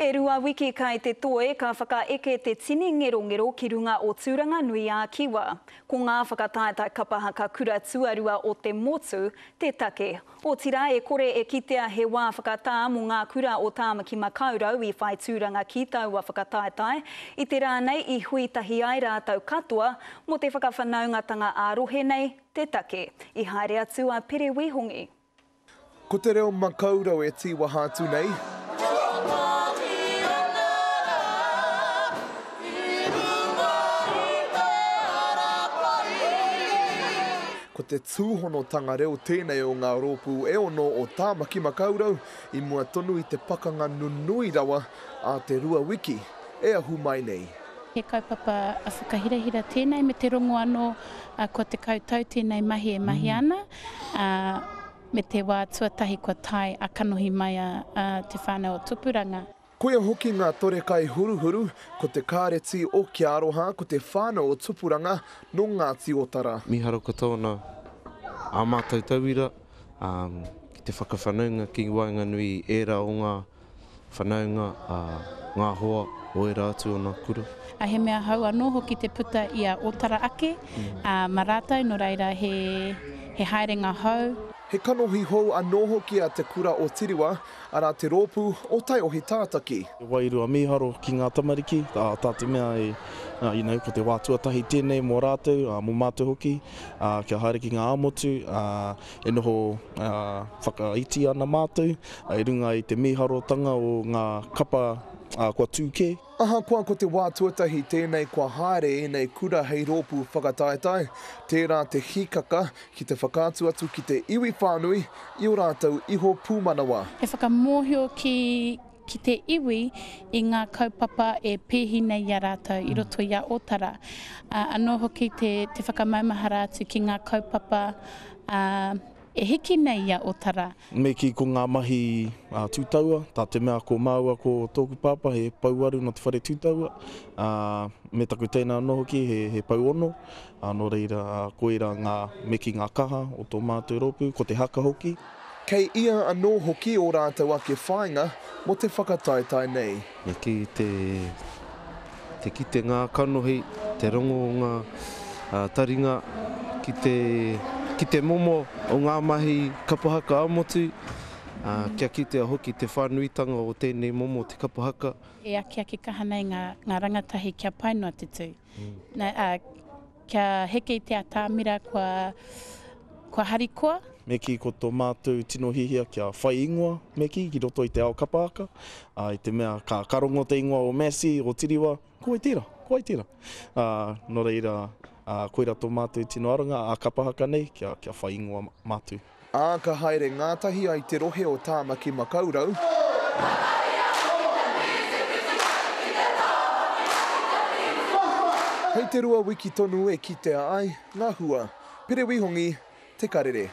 E rua wiki kai te toe ka whakaeke te tini ngerongero ki runga o Tūranganui-ā-Kiwa. Ko ngā whakataetae kapa haka kura tuarua o te motu te take. Otirā e kore e kitea he wā whakatā mō ngā kura o Tāmaki Makaurau i whai tūranga ki taua whakataetae. I te rā nei i hui tahi ai rātou katoa mō te whakawhanaungatanga ā-rohe nei te take. I haere atu a Pere Wihongi. Ko te reo makaurau e tīwaha atu nei. Ko te tūhonotanga reo tēnei o ngā rōpū e ono o Tāmaki Makaurau i mua tonu i te pakanga nunui rawa a te Ruawiki e ahu mai nei. He kaupapa whakahirahira tēnei me te rongo anō kua 10 tau tēnei mahi e mahia ana, ā, me te wā tuatahi kua tae a kanohi mai a Te Whānau o Tupuranga. Koia hoki ngā torekai huruhuru, ko te Kāreti o Kia Aroha, ko te Whānau o Tupuranga nō Ngāti Otara. Mīharo katoa ana ā mātou tauira ki te whakawhanaunga ki waenganui i ērā o ngā whanaunga, ā, ngā hoa o ērā atu o ngā kura. Ā, he mea hou anō hoki te puta i a Ōtara ake, ā, mā rātou, nō reira he, he haerenga hou. He kanohi hou anō hoki a Te Kura o Tiriwa, arā te rōpū o Taiohi Tātaki. He wairua mīharo ki ngā tamariki, ā, tā te mea e, you know, ko te wā tuatahi tēnei mō rātou, ā, mō mātou hoki, ā, kia haere ki ngā ā-motu, ā, E noho whakaiti ana mātou i runga i te mīharotanga o ngā kapa kua tū kē. Ahakoa ko te wā tuatahi tēnei kua haere ēnei kura hei rōpū whakataetae, tērā te hīkaka ki te whakaatu atu ki te iwi whānui i ō rātou iho pūmanawa. He whakamōhio ki ki te iwi i ngā kaupapa e pēhi nei i a rātou i roto i a Ōtara. Anō hoki te te whakamaumahara atu ki ngā kaupapa e hiki nei i a Ōtara. Me kī ko ngā mahi a Tūtaua, tā te mea ko māua ko tōku pāpā he pouaru nō te whare Tūtaua, ā, me taku teina anō hoki he, he pouono, ā, nō reira, koirā ngā, me kī ngā kaha o tō mātou rōpū, ko te haka hoki. Kei ia anō hoki ō rātou ake whāinga mō te whakataetae nei. Me kī te te kite ngā kanohi, te rongo o ngā taringa ki te ki te momo o ngā mahi kapa haka ā-motu, ā, kia kitea hoki te whānuitanga o tēnei momo te kapa haka. E akiaki kaha nei ngā ngā rangatahi kia pai noa te tū. Nā, ā, Kia heke i te atamira kua, kua harikoa. Me kī ko tō mātou tino hihia kia whai ingoa, me kī, ki roto i te ao kapa haka, ā, i te mea ka, ka rongo te ingoa o Massey, o Tiriwa, ko wai tērā, ko wai tērā? Ā, nō reira, ā, koirā tō mātou tino aronga ā-kapa haka nei, kia, kia whai ingoa mātou. Ā, ka haere ngātahi ai te rohe o Tāmaki Makaurau. Hei te rua wiki tonu e kitea ai ngā hua. Pere Wihongi, Te Karere.